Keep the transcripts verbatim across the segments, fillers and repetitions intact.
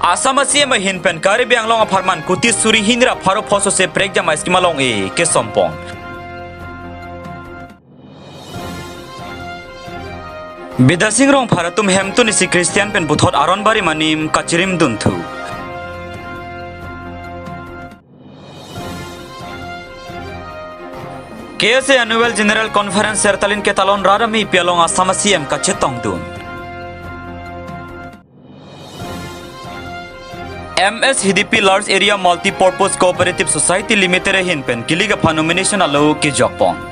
Assam a-C M ahin pen Karbi Anglong apharman kuti suri hini ra pharo phongo sose prekjam a-scheme along-e kesompon. Bidya Sing Rongphar atum hemtun isi Christian pen puthot Aronbari Manim kachirim dunthu. K S A Annual General Conference Sertalin ketalon rat amei pi along Assam a-C M kachetongdun. M S H D P Large Area Multi-Purpose Cooperative Society Limited ahin pen kilik aphan nomination alo kejokpon.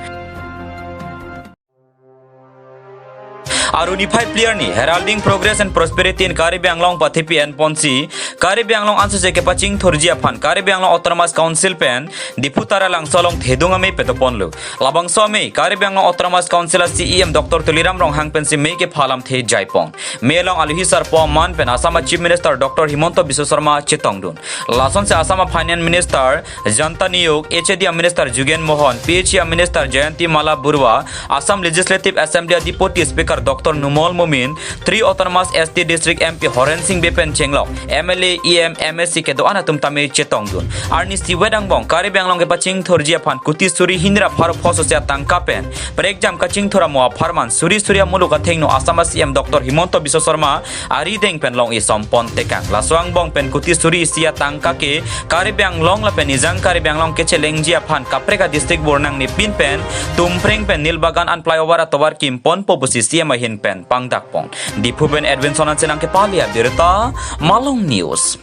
Aru niphai phli arni Heralding Progress and Prosperity in Karbi Anglong pathepi enponsi Karbi Anglong ansose kepachingthurji aphan Karbi Anglong Autonomous Council pen Diphu Taralangso along thedung amei petoponlo. Labangso amei Karbi Anglong Autonomous Council a-C E M Doctor Tuliram Ronghang pensi mei kepha alamthe jaipon. Mei along alohi sarpo aman pen Assam a-Chief Minister Doctor Himanta Biswa Sarma chetongdun. Lasonsi Assam a-Finance Minister Jayanta Nayok, H A D a-Minister Jugen Mohan, P H E a-Minister Jayanti Mala Barua, Assam Legislative Assembly a-Deputy Speaker Doctor Numal Momin, three Autonomous S T District M P Horen Sing Bey pen chenglok M L A, E M, M A C kedo-an atum tame chetongdun. Arnisi vet angbong Karbi Anglong kepachingthurji aphan kuti suri hini ra pharo phongo sose atangka pen prekjam kachingthur amo apharman suri suri amuluk athengno Assam a-C M Doctor Himanta Biswa Sarma arideng pen long-e sompon tekang. Laso angbong pen kuti suri isi atangka ke Karbi Anglong lapen Nijang Karbi Anglong kechelengji aphan kaprek a-district bor nangnepin pen Tumpreng pen Nilbagan an flyover atovar kimponpo pusi C M ahin pen pangdakpon. Diphu pen Edwinson Hanse nangkepale abirta, Malong News.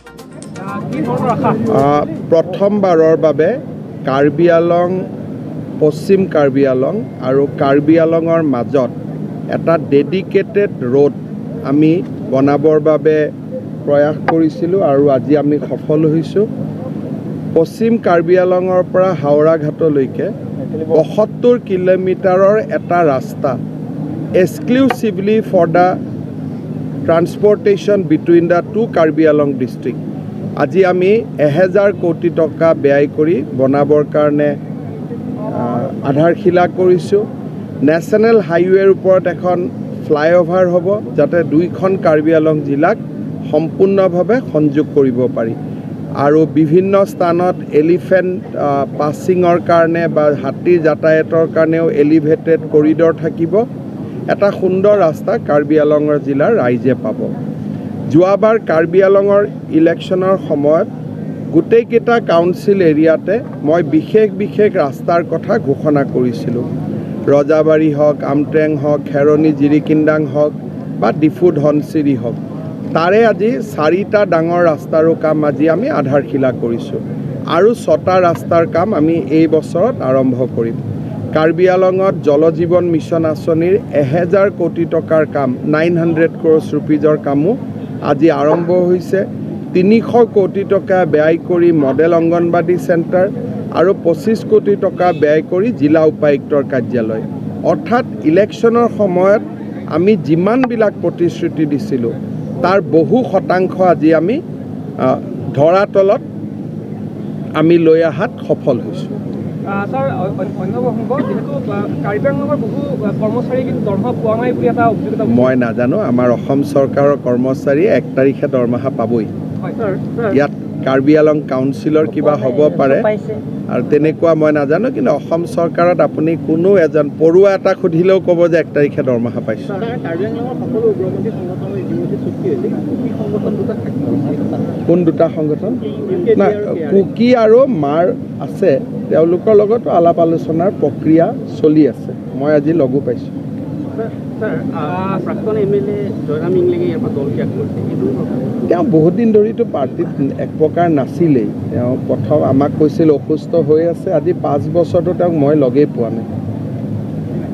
আহ, প্ৰথমবাৰৰ বাবে কাৰ্বি আলং, পশ্চিম কাৰ্বি আলং আৰু কাৰ্বি আলঙৰ মাজত এটা dedicated road আমি বনাবৰ বাবে প্ৰয়াস কৰিছিলোঁ আৰু আজি আমি সফল হৈছোঁ। পশ্চিম কাৰ্বি আলঙৰ পৰা হাওৰাঘাটলৈকে পঁয়সত্তৰ কিলোমিটাৰৰ এটা ৰাস্তা exclusively for the transportation between the two Karbi Anglong district। আজি আমি এহেজাৰ কোটি টকা ব্যয় কৰি বনাবৰ কাৰণে, আহ, আধাৰশিলা কৰিছোঁ। নেশ্যনেল হাইৱেৰ ওপৰত এখন ফ্লাইঅভাৰ হ'ব, যাতে দুইখন কাৰ্বি আংলং জিলাক সম্পূৰ্ণভাৱে সংযোগ কৰিব পাৰি। আৰু বিভিন্ন স্থানত এলিফেণ্ট, আহ, পাছিঙৰ কাৰণে বা হাতীৰ যাতায়াতৰ কাৰণেও এলিভেটেড কৰিডৰ থাকিব। এটা সুন্দৰ ৰাস্তা কাৰ্বি আংলঙৰ জিলাৰ ৰাইজে পাব। যোৱাবাৰ কাৰ্বি আংলঙৰ ইলেকশ্যনৰ সময়ত গোটেইকেইটা কাউন্সিল এৰিয়াতে মই বিশেষ বিশেষ ৰাস্তাৰ কথা ঘোষণা কৰিছিলোঁ। ৰজাবাৰী হওক, আমট্ৰেং হওক, খেৰণি জিৰিকিন্দাং হওক বা ডিফু ধনচিৰি হওক, তাৰে আজি চাৰিটা ডাঙৰ ৰাস্তাৰো কাম আজি আমি আধাৰশিলা কৰিছোঁ আৰু ছটা ৰাস্তাৰ কাম আমি এই বছৰত আৰম্ভ কৰিম। কাৰ্বি আংলঙত জল জীৱন মিছন আঁচনিৰ এহেজাৰ কোটি টকাৰ কাম, নাইন হাণ্ড্ৰেড ক্ৰ'ৰ্ছ ৰুপিজৰ কামো আজি আৰম্ভ হৈছে। তিনিশ কোটি টকা ব্যয় কৰি মডেল অংগনবাদী চেণ্টাৰ আৰু পঁচিছ কোটি টকা ব্যয় কৰি জিলা উপায়ুক্তৰ কাৰ্যালয়। অৰ্থাৎ ইলেকশ্যনৰ সময়ত আমি যিমানবিলাক প্ৰতিশ্ৰুতি দিছিলোঁ, তাৰ বহু শতাংশ আজি আমি, আহ, ধৰাতলত আমি লৈ অহাত সফল হৈছোঁ। আহ, ছাৰ, অ-, অ-, অন্য প্ৰসংগ, যিহেতু, আহ, কাৰ্বি আংলঙৰ বহু, আহ, কৰ্মচাৰী কিন্তু দৰমহা পোৱা নাই বুলি এটা অভিযোগ এটা উঠিছে। মই নাজানো, আমাৰ অসম চৰকাৰৰ কৰ্মচাৰীয়ে এক তাৰিখে দৰমহা পাবই। হয়, ছাৰ, ছাৰ। ইয়াত কাৰ্বি আংলং কাউন্সিলৰ কিবা হ'ব পাৰে। পাইছে। আৰু তেনেকুৱা মই নাজানো, কিন্তু অসম চৰকাৰত আপুনি কোনো এজন পৰুৱা এটাক সুধিলেও ক'ব যে এক তাৰিখে দৰমহা পাইছোঁ। ছাৰ, কাৰ্বি আংলঙৰ সকলো উগ্ৰপন্থী সংগঠনৰ ইতিমধ্যে চুক্তি হৈছে, কিন্তু কুকি সংগঠন দুটা থাকিব। কোন দুটা সংগঠন? ইউ কে টি না, আৰ কে আৰ। কুকি আৰু মাৰ আছে, তেওঁলোকৰ লগতো আলাপ আলোচনাৰ প্ৰক্ৰিয়া চলি আছে। মই আজি লগো পাইছোঁ। ছাৰ, ছাৰ, আহ, প্ৰাক্তন এম এল এ জয়ৰাম ইংলেঙে ইয়াৰ পৰা দল ত্যাগ কৰিছে, এইটো তেওঁ বহুত দিন ধৰিতো পাৰ্টিত এক প্ৰকাৰ নাছিলেই। তেওঁ প্ৰথম আমাক কৈছিল অসুস্থ হৈ আছে, আজি পাঁচ বছৰতো তেওঁক মই লগেই পোৱা নাই।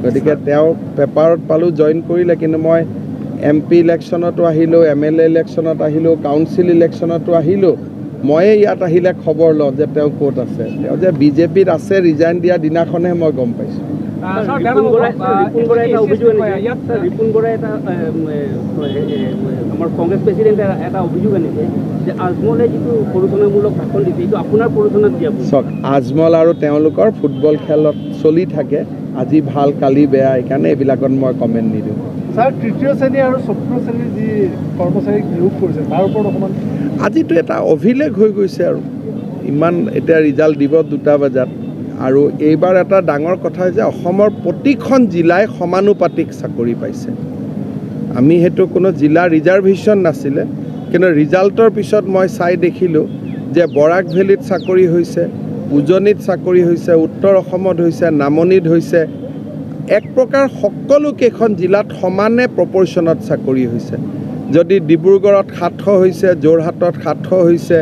গতিকে তেওঁ পেপাৰত পালোঁ, জইন কৰিলে, কিন্তু মই এম পি ইলেকশ্যনতো আহিলোঁ, এম এল এ ইলেকশ্যনত আহিলোঁ, কাউন্সিল ইলেকশ্যনতো আহিলোঁ। ময়ে ইয়াত আহিলে খবৰ লওঁ যে তেওঁ ক'ত আছে। তেওঁ যে বি জে পিত আছে, ৰিজাইন দিয়া দিনাখনহে মই গম পাইছোঁ। আহ, ছাৰ, বেয়া ৰিপুণ নাপাব। বৰাই, আহ, ৰিপুণ বৰাই এটা অভিযোগ আনিছে। ইয়াত ছাৰ, ৰিপুণ বৰাই এটা, এম, এ, এ, এ, আমাৰ কংগ্ৰেছ প্ৰেচিডেণ্টে এটা অভিযোগ আনিছে যে আজমলে যিটো প্ৰৰোচনামূলক ভাষণ দিছে, এইটো আপোনাৰ প্ৰৰোচনাত দিয়া বুলি। চাওক, আজমল আৰু তেওঁলোকৰ ফুটবল খেলত চলি থাকে, আজি ভাল, কালি বেয়া, সেইকাৰণে এইবিলাকত মই কমেণ্ট নিদিওঁ। ছাৰ, তৃতীয় শ্ৰেণী আৰু চতুৰ্থ শ্ৰেণীৰ যি কৰ্মচাৰীক নিয়োগ কৰিছে, তাৰ ওপৰত অকণমান আজিতো এটা অভিলেখ হৈ গৈছে আৰু ইমান এতিয়া ৰিজাল্ট দিব দুটা বজাত। আৰু এইবাৰ এটা ডাঙৰ কথা যে অসমৰ প্ৰতিখন জিলাই সমানুপাতিক চাকৰি পাইছে। আমি সেইটো কোনো জিলা ৰিজাৰ্ভেশ্যন নাছিলে, কিন্তু ৰিজাল্টৰ পিছত মই চাই দেখিলোঁ যে বৰাক ভেলীত চাকৰি হৈছে, উজনিত চাকৰি হৈছে, উত্তৰ অসমত হৈছে, নামনিত হৈছে। এক প্ৰকাৰ সকলো কেইখন জিলাত সমানে প্ৰপৰ্চনত চাকৰি হৈছে। যদি ডিব্ৰুগড়ত সাতশ হৈছে, যোৰহাটত সাতশ হৈছে,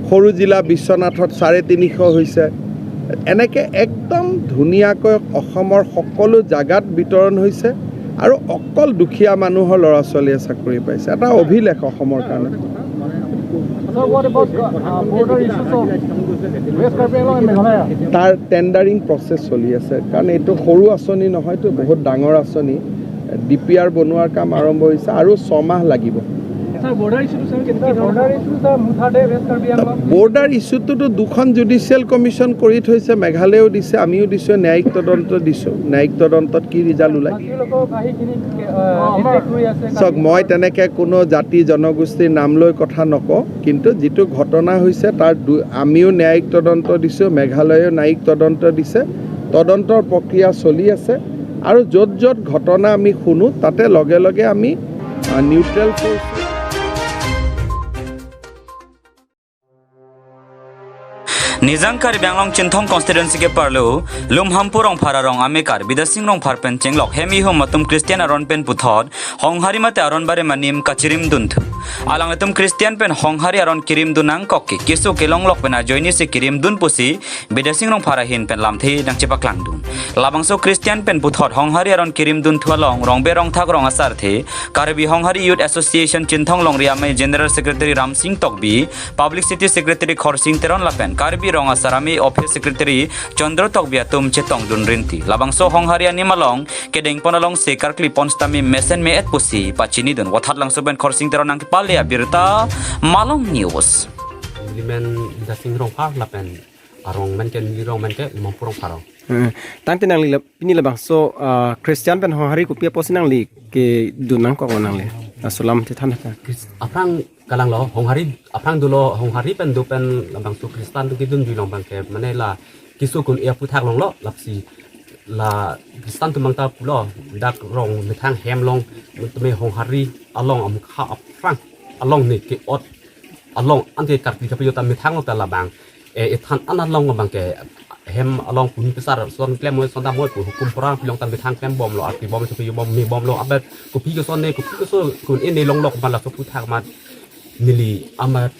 সৰু জিলা বিশ্বনাথত চাৰে তিনিশ হৈছে। এনেকে একদম ধুনীয়াকৈ অসমৰ সকলো জাগাত বিতৰণ হৈছে আৰু অকল দুখীয়া মানুহৰ ল'ৰা ছোৱালীয়ে চাকৰি পাইছে। এটা অভিলেখ অসমৰ কাৰণে। Sir, what about, uh, border issues of West Karbi Anglong and Meghalaya? তাৰ টেণ্ডাৰিং প্ৰচেছ চলি আছে, কাৰণ এইটো সৰু আঁচনি নহয়তো, বহুত ডাঙৰ আঁচনি। ডি পি আৰ বনোৱাৰ কাম আৰম্ভ হৈছে আৰু ছমাহ লাগিব। ছাৰ, বৰ্ডাৰ ইছ্যুটো ছাৰ কেনেকুৱা ধৰণৰ? বৰ্ডাৰ ইছ্যু, ছাৰ, মুঠতে ৱেষ্ট কাৰ্বি আংলং। বৰ্ডাৰ ইছ্যুটোতো দুখন জুডিচিয়েল কমিশ্যন কৰি থৈছে, মেঘালয়েও দিছে, আমিও দিছোঁ, ন্যায়িক তদন্ত দিছোঁ। ন্যায়িক তদন্তত কি ৰিজাল্ট ওলায়? বাকী লোকক আহি কিনি, আহ, এটেক কৰি আছে। চাওক, মই তেনেকে কোনো জাতি জনগোষ্ঠীৰ নাম লৈ কথা নকওঁ, কিন্তু যিটো ঘটনা হৈছে তাৰ দু-, আমিও ন্যায়িক তদন্ত দিছোঁ, মেঘালয়েও ন্যায়িক তদন্ত দিছে, তদন্তৰ প্ৰক্ৰিয়া চলি আছে। আৰু য'ত য'ত ঘটনা আমি শুনো, তাতে লগে লগে আমি, uh, neutral force. Nijang Karbi Anglong Chinthong constituency ke parlo, Lumhampur Rongphar arong amekar Bidya Sing Rongphar pen chenglok hem ihum atum Christian aron pen puthot Honghari mate aron bare manim kachirim dunthu. Alanglitum Christian pen Honghari aron kirim dun nangkok ke keso kelonglok pen ajoine si kirim dun pusi Bidya Sing Rongphar ahin pen lamthe nangchepaklang dun. Labangso Christian pen puthot Honghari aron kirim dunthu along rongbe rongthak rong asarthe Karbi Honghari Youth Association Chinthong Longri Amei General Secretary Ramsing Tokbi, Publicity Secretary Khorsing Teron lapen Karbi Rong Asar Amei Office Secretary Chandra Tokbi atum chetong dun rinti. Labangso Honghari anim along kedengpon alongsi karklipon sitame mesen me-et pusi pachini dun. Vothatlangso pen Khorsing Teron nangkepale abirta Malong News. Limen Bidya Sing Rongphar lapen arong men ke neli rong men ke Lumhampur Rongphar arong. Hmm. Tangte nangli la, pini labangso, ah, Christian pen Honghari kopi apotsi nangli kedun nangkok nangli? Aso lam chethan tha. Chris-, aphrang kalanglo, Honghari, aphrang dolo, Honghari pen do pen labangso Christian atum kedun dui long abang ke, mane la keso kun e aphuthak longlo, lapsi la Christian atum abang ta pulo, dak rong methang hem along, tumi Honghari along amukha aphrang along ne ke-ot along anke karkli kapajota methang lo ta labang. Eh, ethan an along abang ke hem along puni pesar son klem mo son dam mo pu hukum porang pilong ta methang klem bomlo, arti bom, sopi bom, me bomlo, abet kopi keson ne, kopi keso kun ene longlok ma laso aphuthak ma neli amat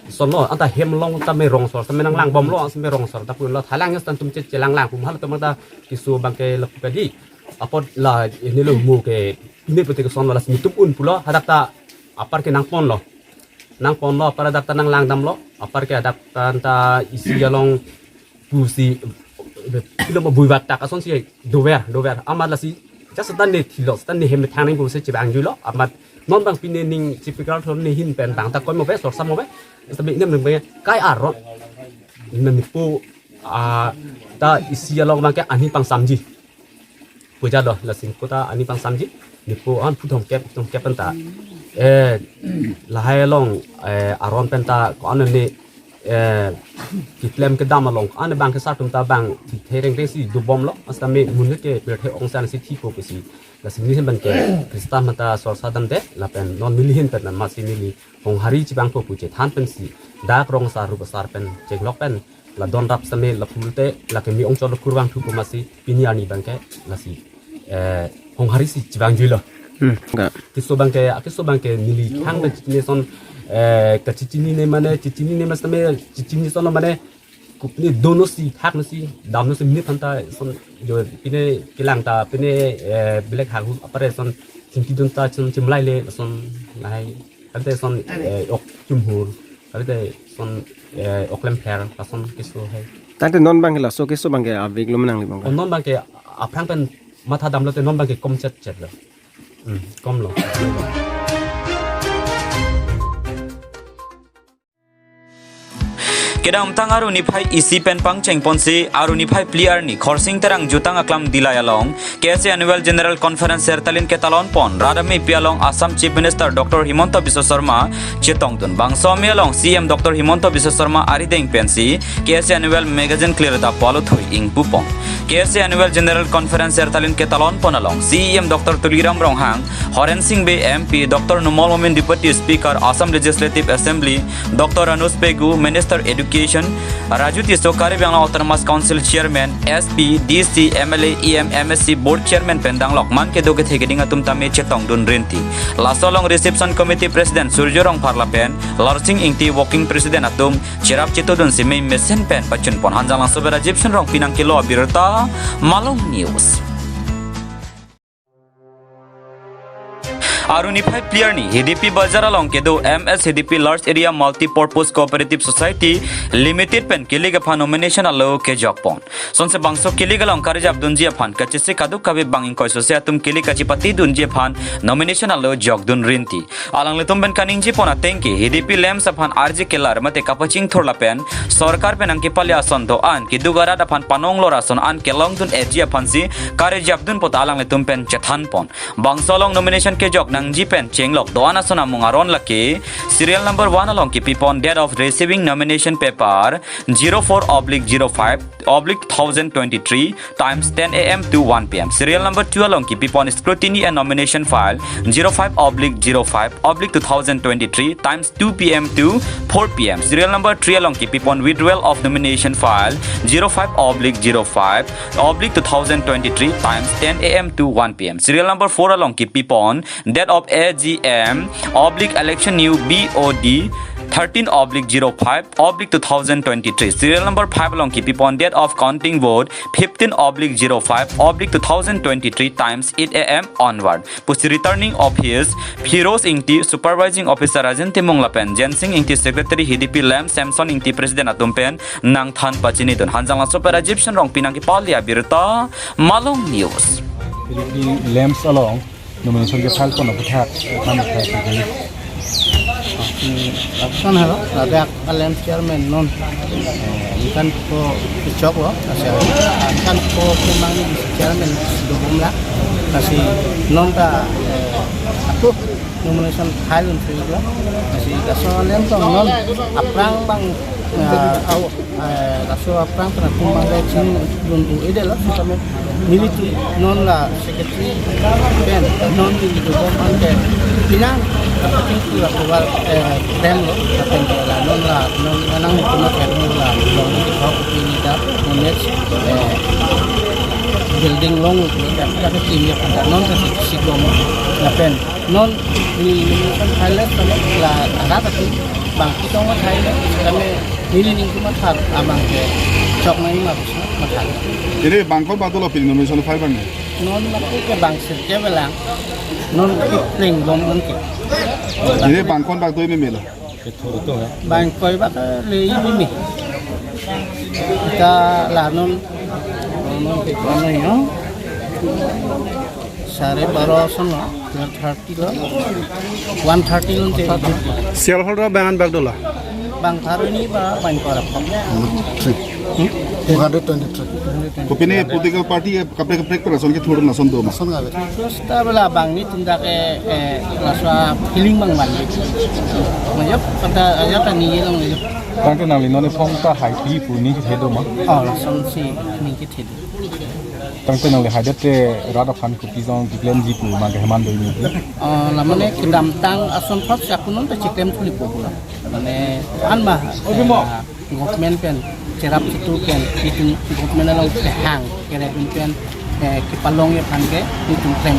son lo, anta hem along ta me rongsor, ta me nanglang bomlo, ta me rongsor, ta pulo thalang es tan tum che chelang lang, pu mahal ta mata keso abang ke lapu kadi. Apot la ene lo mo ke pine pute keson lo, la simi tum un pulo, hadak ta apar ke nangponlo. Nangponlo, apar hadak ta nanglang damlo, apar ke hadak ta anta isi along pusi, pilo mo bui vat tak asonsi dover, dover. Amat lasi, just seta ne thilo, seta ne hem thang nang pusi chevangjuilo, amat non abang pine ning chipikal thon ne hin pen abang ta koi mo be, sorsa mo be, seta be nem nang be, kai aron, nang po, ah, ta isi along abang ke ani pangsamji. Puja do, lasi ko ta ani pangsamji, ne po an phu thomkep, thomkep pen ta. Eh, lahai along, eh, aron pen ta ko-an ne, eh, keklem kedam along, ko-an abang ke sar atum ta abang thi the reng reng si do bomlo, sitame mun ke pirthe ong san si thipo pusi. Lasi ne hem abang ke Christian mata sorsa damde, lapen non neli hin pen amatsi neli Honghari chevangpo pu chethan pensi dak rong asar rup asar pen chenglok pen la don rap sitame la pulote la keme ongchot lo kurvangthupo amatsi pini arni abang ke lasi, eh, Honghari si chevangjuilo. Hmm, ga. Keso abang ke, keso abang ke neli khang pen chechini son, eh, kachechini ne mane, chechini ne ma sitame, chechini son lo mane, kup ne dono si, thak no si, dam no si, mini phanta son, jo, pine kelang ta, pine, eh, belek hahu apare son, chingki dun ta, chim, chimlai le, son, lahai. Kalite son, eh, ok chumhur. Kalite son, eh, ok lempher, lason keso hai. Tangte non abang ke laso keso abang ke avek lo ma nangli abang ke? Oh, non abang ke, aphrang pen matha damlo te non abang ke kom chet chet lo. Hmm, kom lo. Kedamtang Aru niphai isi pen pangcheng ponsi Aru niphai phli arni Khorsing Terang jutang aklam Dillai along K S A Annual General Conference sertalin ketalon pon rat amepi along Assam Chief Minister Doctor Himanta Biswa Sarma chetongdun. Bangso amei along C E M Doctor Himanta Biswa Sarma arideng pensi K S A Annual Magazine clear da palo thui ingpu pon. K S A Annual General Conference sertalin ketalon pon along C E M Doctor Tuliram Ronghang, Horen Sing Bey M P, Doctor Numal Momin Deputy Speaker Assam Legislative Assembly, Doctor Anuj Pegu, Minister Education, Raju Tisso, Karbi Anglong Autonomous Council Chairman, S P, D C, M L A, E M, M S C, Board Chairman pen danglok man kedo kethe keding atum tame chetongdun rinti. Laso along Reception Committee President Surjya Rongphar lapen Larsing Ingti, Working President atum cherap chetongdunsi mei mesen pen pachun pon. Hanjanglangso pen Rajiv Shen Rongpi nangkelo abirta, Malong News. Aru niphai phli arni Hidipi Bazar along kedo M S Hidipi Large Area Multi-Purpose Cooperative Society Limited pen kilik aphan nomination alo kejok pon. Sonse bangso kilik along karjap dunji aphan kachisi kaduk kave bang ingkoi sose atum kilik kachipate dunji aphan nomination alo jokdun rinti. Alanglitum pen kaningje pon ateng ke Hidipi lamps aphan arje kelar mate kapachingthur lapen sorkar pen nangkepale ason do-an keduk arat aphan panong lor ason an kelongdun eji aphansi karjapdun puta alanglitum pen chethan pon. Bangso along nomination kejok nangji pen chenglok do-an ason amung aron lake serial number one along kipi pon date of receiving nomination paper zero four oblique zero five oblique two thousand twenty-three times ten A M to one P M. Serial number two along kipi pon scrutiny and nomination file zero five oblique zero five oblique two thousand twenty-three times two P M to four P M. Serial number three along kipi pon withdrawal of nomination file zero five oblique zero five oblique two thousand twenty-three times ten A M to one P M. Serial number four along kipi pon date of A G M oblique election new B O D thirteen oblique zero five oblique two thousand twenty-three. Serial number five along kipi pon date of counting vote fifteen oblique zero five oblique two thousand twenty-three times eight A M onward. Pusi returning office Firoz Ingti, supervising officer Rajen Timung lapen Jensing Ingti, secretary Hidipi lamps, Samson Ingti, president atum pen nangthan pachinidun. Hanjanglangso pen Rajiv Shen Rongpi nangkepale abirta, Malong News. Hidipi lamps along nomination ke file pon aphuthak, kam aphuthak ke. Hmm, lapuson helo, ladak a lamps chairman non, eh, ikan ko kechok lo, lasi ikan ko kemang ni chairman dobom la, lasi non ta, eh, aku nomination file un free lo, lasi laso lamps along non aphrang bang, eh, au Eh, laso aphrang pen atum bang le chingdun un-edetlo, sitame nelitum non la secretary pen non nelitum bom an ke pinang aphuthak ke la program, eh, klemlo, lapen ke la non la non anang nelitum klemlo la non nelitum pini ta manage, eh, building long lo, ya, ya ke tim ya pada non ke si, si bom lapen non neli, neli kan pilot kami la ada tapi bang kita nggak pilot kami neli ning cuma thar abang ke chok nai ma bisa makan. Jadi bang kon bang tuh lo pilih nomination file bang. Non aku ke bang sirke belang non ke pling bom non ke. Jadi bang kon bang tuh ini mila. Bang koi bak le ini mi. Kita la non non ke kono yo. Sare baro sono, twelve thirty lo. One thirty lo te. Shareholder bang an bak dola. Bang thar ini ba bang korap. Three. Hmm? Two hundred twenty-three. Kopine political party kaprek kaprek pen lason kethur lason do ma. Lason ngabe. Terus ta bela bang nelitum dak ke, eh, laso feeling bang bang. Mayop kata aja ta ni long ni. Tangte nangli non ephong ta haipi pu ningkethe do ma. Oh, lasonsi ningkethe do. Tangte nangli haidet te rat aphan kopi jong keklemji pu ma ke heman do ni. Oh, la mane kedamtang ason thot si aku non ta cheklem thuli po pula. Mane an ma, eh, government pen cherap chetu pen, itum government along kehang keredun pen, eh, kepalongji aphan ke itum klem.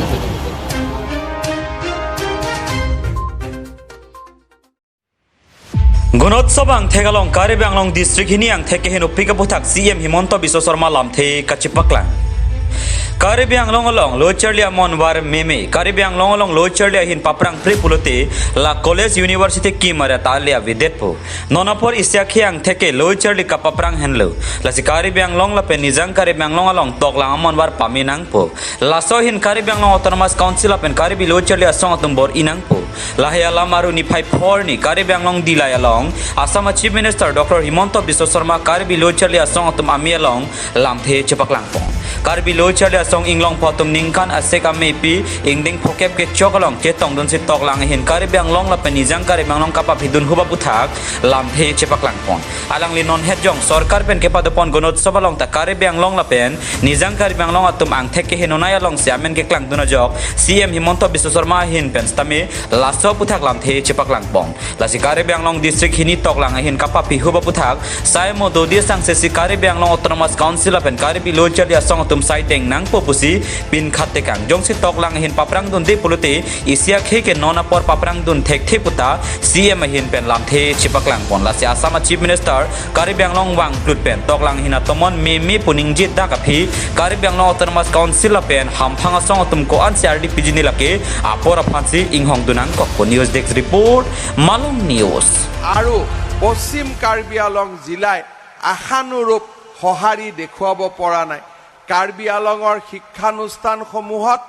Gunotsav angthek along Karbi Anglong District hini angthek kehenopik aphuthak C E M Himanta Biswa Sarma lamthe kachepaklang. Karbi Anglong along lo charli amonvar meme. Karbi Anglong along lo charli ahin paprang pri pulote la college university kim arat ta le avedetpo. Non apor isi akhei angthek ke lo charli kapaprang henlo. Lasi Karbi Anglong lapen Nijang Karbi Anglong along toklang amonvar pame nangpo. Laso ahin Karbi Anglong Autonomous Council lapen Karbi lo charli asong atum bor-i nangpo. Lahai alam arni phai phor ni Karbi Anglong Dillai along Assam Chief Minister Doctor Himanta Biswa Sarma Karbi lo charli asong atum amei along lamthe chepaklangpon. Karbi lo charli asong inglongpo atum ningkan asek ameipi ingdeng phokep kechok along chetongdunsi toklang ahin Karbi Anglong lapen Nijang Karbi Anglong kapaphidun hu aputhak lamthe chepaklangpon. Alangli non hetjong sorkar pen kepadopon Ganotsav along ta Karbi Anglong lapen Nijang Karbi Anglong atum angthek kehenonai alongsi amen keklangdun ajok C M Himanta Biswa Sarma ahin pen sitame laso aputhak lamthe chepaklangpon. Lasi Karbi Anglong District hini toklang ahin kapaphi hu aputhak sai mo dodi sangse si Karbi Anglong Autonomous Council lapen Karbi lo charli asong atum sai teng nangpo pusi pinkhat tekang. Jongsi toklang ahin paprangdunde pulote isi akhei ke non apor paprangdun thekthe puta C M ahin pen lamthe chepaklangpon. Lasi Assam Chief Minister Karbi Anglong vangplut pen toklang ahin atomon meme pu ningjedak aphi Karbi Anglong Autonomous Council lapen hamphang asong atum ko-ansi ardi piji ne lake apor aphansi inghongdun nangkokpo. News Desk Report, Malong News. আৰু পশ্চিম কাৰ্বি আলং জিলাই আশানুৰূপ সঁহাৰি দেখুৱাব পৰা নাই। কাৰ্বি আলঙৰ শিক্ষানুষ্ঠানসমূহত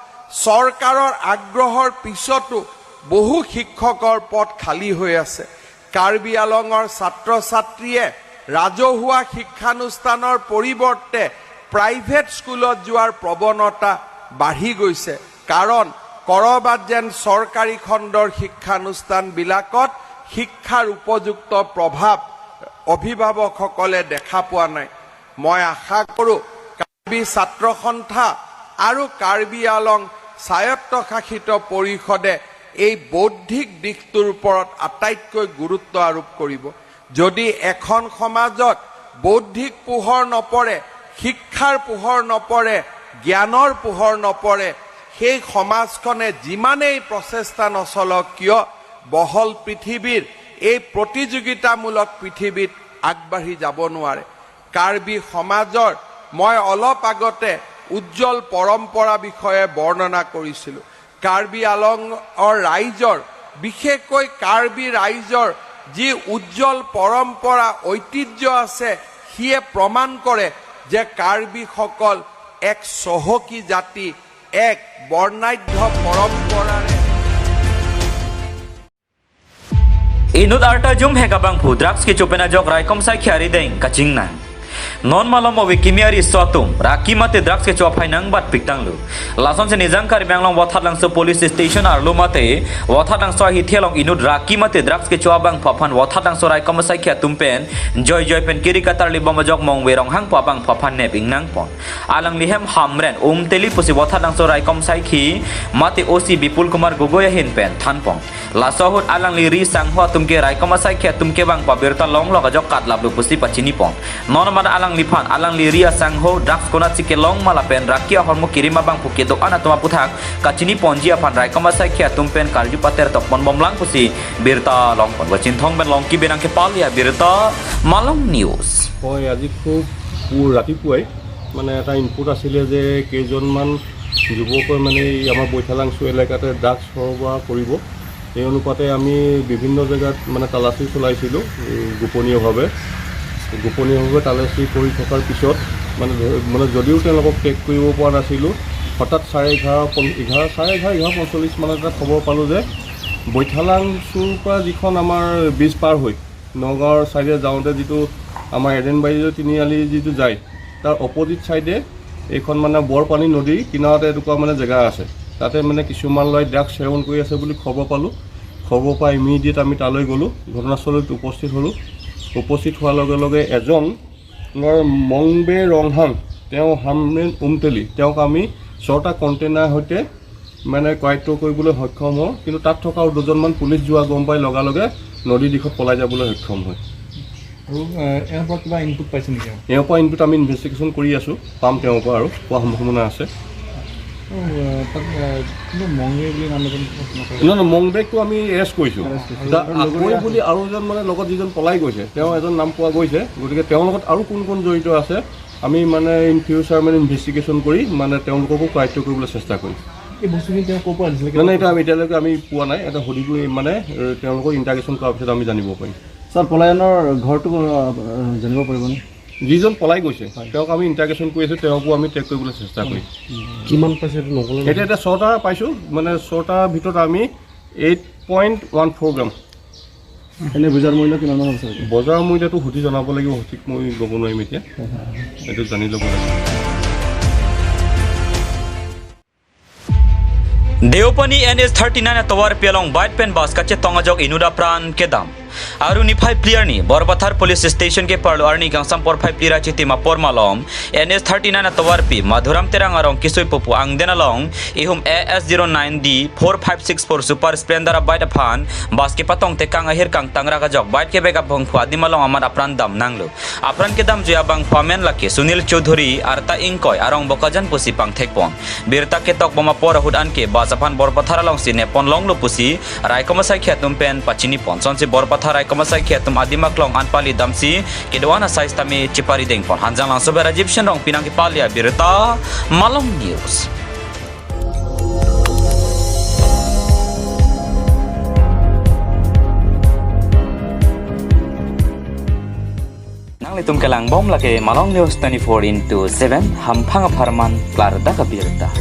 চৰকাৰৰ আগ্ৰহৰ পিছতো বহু শিক্ষকৰ পদ খালী হৈ আছে। কাৰ্বি আলঙৰ ছাত্ৰ ছাত্ৰীয়ে ৰাজহুৱা শিক্ষানুষ্ঠানৰ পৰিৱৰ্তে প্ৰাইভেট স্কুলত যোৱাৰ প্ৰৱণতা বাঢ়ি গৈছে। কাৰণ ক'ৰবাত যেন চৰকাৰী খণ্ডৰ শিক্ষানুষ্ঠানবিলাকত শিক্ষাৰ উপযুক্ত প্ৰভাৱ অভিভাৱকসকলে দেখা পোৱা নাই। মই আশা কৰোঁ কাৰ্বি ছাত্ৰ সন্থা আৰু কাৰ্বি আলং স্বায়ত্তশাসিত পৰিষদে এই বৌদ্ধিক দিশটোৰ ওপৰত আটাইতকৈ গুৰুত্ব আৰোপ কৰিব। যদি এখন সমাজত বৌদ্ধিক পোহৰ নপৰে, শিক্ষাৰ পোহৰ নপৰে, জ্ঞানৰ পোহৰ নপৰে, সেই সমাজখনে যিমানেই প্ৰচেষ্টা নচলক কিয়, বহল পৃথিৱীৰ এই প্ৰতিযোগিতামূলক পৃথিৱীত আগবাঢ়ি যাব নোৱাৰে। কাৰ্বি সমাজৰ মই অলপ আগতে উজ্জ্বল পৰম্পৰা বিষয়ে বৰ্ণনা কৰিছিলোঁ। কাৰ্বি আলঙৰ ৰাইজৰ, বিশেষকৈ কাৰ্বি ৰাইজৰ যি উজ্জ্বল পৰম্পৰা, ঐতিহ্য আছে, সিয়ে প্ৰমাণ কৰে যে কাৰ্বিসকল এক চহকী জাতি, এক বৰ্ণাঢ্য পৰম্পৰাৰে। Inut arta jumhek abangphu drugs kecho pen ajok raikom saikhi arideng kachingnang. Non malom ove kimi ariso atum raki mate drugs kecho aphai nangbatpik tanglo. Lasonsi Nijang Karbi Anglong Vothatlangso Police Station arlo mate Vothatlangso ahithi along inut raki mate drugs kecho abangphu aphan Vothatlangso raikom saikhi atum pen joijoi pen kiri katarlibom ajok Mongve Ronghang pu abangphu aphan nep ingnangpon. Alangli hem Hamren Umteli pusi Vothatlangso raikom saikhi mate O C Bipul Kumar Gogoi ahin pen thanpon. Laso ahut alangli ri asangho atum ke raikom asaikhi atum kevang pu abirta longlok ajok katlaplo pusi pachinipon. Non amat alangliphan alangli ri asangho drugs konatsi kelong ma lapen raki ahormu kirim abangphu kedo-an atum aputhak kachiniponji aphan raikom asaikhi atum pen karju pater tokpon bomlang pusi birta longpon. Wachinthong pen Longki Benang kepale abirta, Malong News. হয়, আজি খুব পু-, ৰাতিপুৱাই মানে এটা ইনপুট আছিলে যে কেইজনমান যুৱকে মানে এই আমাৰ বৈঠালাংচু এলেকাতে ড্ৰাগছ সৰবৰাহ কৰিব। এই অনুপাতে আমি বিভিন্ন জেগাত মানে তালাচী চলাইছিলোঁ, এই গোপনীয়ভাৱে। গোপনীয়ভাৱে তালাচী কৰি থকাৰ পিছত মানে ধৰি, মানে যদিও তেওঁলোকক ট্ৰেক কৰিব পৰা নাছিলোঁ, হঠাৎ চাৰে এঘাৰ, পন-, এঘাৰ, চাৰে এঘাৰ, এঘাৰ পঞ্চল্লিছ মানত এটা খবৰ পালোঁ যে বৈঠালাংচুৰ পৰা যিখন আমাৰ ব্ৰিজ পাৰ হৈ নগাঁৱৰ চাইডে যাওঁতে যিটো আমাৰ এডেন বাইদেউ তিনিআলি যিটো যায়, তাৰ অপজিট চাইডে এইখন মানে বৰপানী নদীৰ কিনাৰতে এটুকুৰা মানে জেগা আছে। তাতে মানে কিছুমান ল'ৰাই ড্ৰাগছ সেৱন কৰি আছে বুলি খবৰ পালোঁ। খবৰ পাই ইমিডিয়েট আমি তালৈ গ'লোঁ, ঘটনাস্থলীত উপস্থিত হ'লোঁ। উপস্থিত হোৱাৰ লগে লগে এজনৰ মংবে ৰংহাং, তেওঁ হামৰেন উমটেলি, তেওঁক আমি ছটা কণ্টেইনাৰ সৈতে মানে কালেক্ট কৰিবলৈ সক্ষম হওঁ, কিন্তু তাত থকা আৰু দুজনমান পুলিচ যোৱা গম পাই লগালগে নদীৰ দিশত পলাই যাবলৈ সক্ষম হয়। আৰু, এ, এওঁৰ পৰা কিবা ইনপুট পাইছে নেকি? এওঁৰ পৰা ইনপুট আমি ইনভেষ্টিগেশ্যন কৰি আছোঁ, পাম তেওঁৰ পৰা আৰু পোৱা সম্ভাৱনা আছে। আৰু, এ, তাত, এ, কোনো মংগে বুলি নাম এজন নকৰে? নহয়, নহয়, মংবেকটো আমি এৰেষ্ট কৰিছোঁ। এৰেষ্ট কৰিছোঁ। এতিয়া আৰু লগৰীয়া আকৈ বুলি আৰু এজন মানে লগত যিজন পলাই গৈছে, তেওঁ এজন নাম পোৱা গৈছে, গতিকে তেওঁৰ লগত আৰু কোন কোন জড়িত আছে, আমি মানে ইন ফিউচাৰ মানে ইনভেষ্টিগেশ্যন কৰি মানে তেওঁলোককো কাৰ্য কৰিবলৈ চেষ্টা কৰিম। এই বস্তুখিনি তেওঁ ক'ৰ পৰা আনিছিলে? মানে এটা আমি এতিয়ালৈকে আমি পোৱা নাই, এটা সুধিব মানে এ, তেওঁলোকক ইণ্টাৰগেশ্যন কৰাৰ পিছত আমি জানিব পাৰিম। ছাৰ, পলায়নৰ ঘৰটো আহ, জানিব পাৰিবনে? যিজন পলাই গৈছে তেওঁক আমি ইণ্টাৰগেশ্যন কৰি আছো, তেওঁকো আমি ট্ৰেক কৰিবলৈ চেষ্টা কৰিম। কিমান পাইছে এইটো নক'লে? এতিয়া এতিয়া ছটা পাইছো, মানে ছটাৰ ভিতৰত আমি এইট পইণ্ট ওৱান ফ'ৰ গ্ৰাম। এনে বজাৰ মূল্য কিমান মান হ'ব ছাৰ? বজাৰ মূল্যটো সুধি জনাব লাগিব, সঠিক মই ক'ব নোৱাৰিম এতিয়া, এইটো জানি ল'ব লাগিব। Deopani N H thirty nine atovarpi along bike pen bus kachetong ajok inut apran kedam. Aru niphai phli arni Borpathar Police Station keparlo arni kangsam porphai phli ra chitim apor malom N H thirty nine atovarpi Madhuram Terang arong kisui pupu angden along ihum A S zero nine D four five six four Super Splendor abike aphan bus kepatong tekang ahir kangtang rak ajok bike kebek abangphu adim along amat apran dam nanglo. Apran kedamji abangphu amen lake Sunil Choudhury, arta ingkoi, arong Bokajan pusi pangthekpon. Birta ketok bom apor ahut anke bus aphan Borpathar alongsi nepon longlo pusi raikom asaikhi atum pen pachinipon. Sonsi Borpathar raikom asaikhi atum adim aklong an pali damsi kedo-an asai sitame chipari dengpon. Hanjanglangso pen Rajiv Shenrong pinang kepale abirta, Malong News. Nanglitum kelang bom lake Malong News twenty-four into seven, hamphang apharman klardak abirta.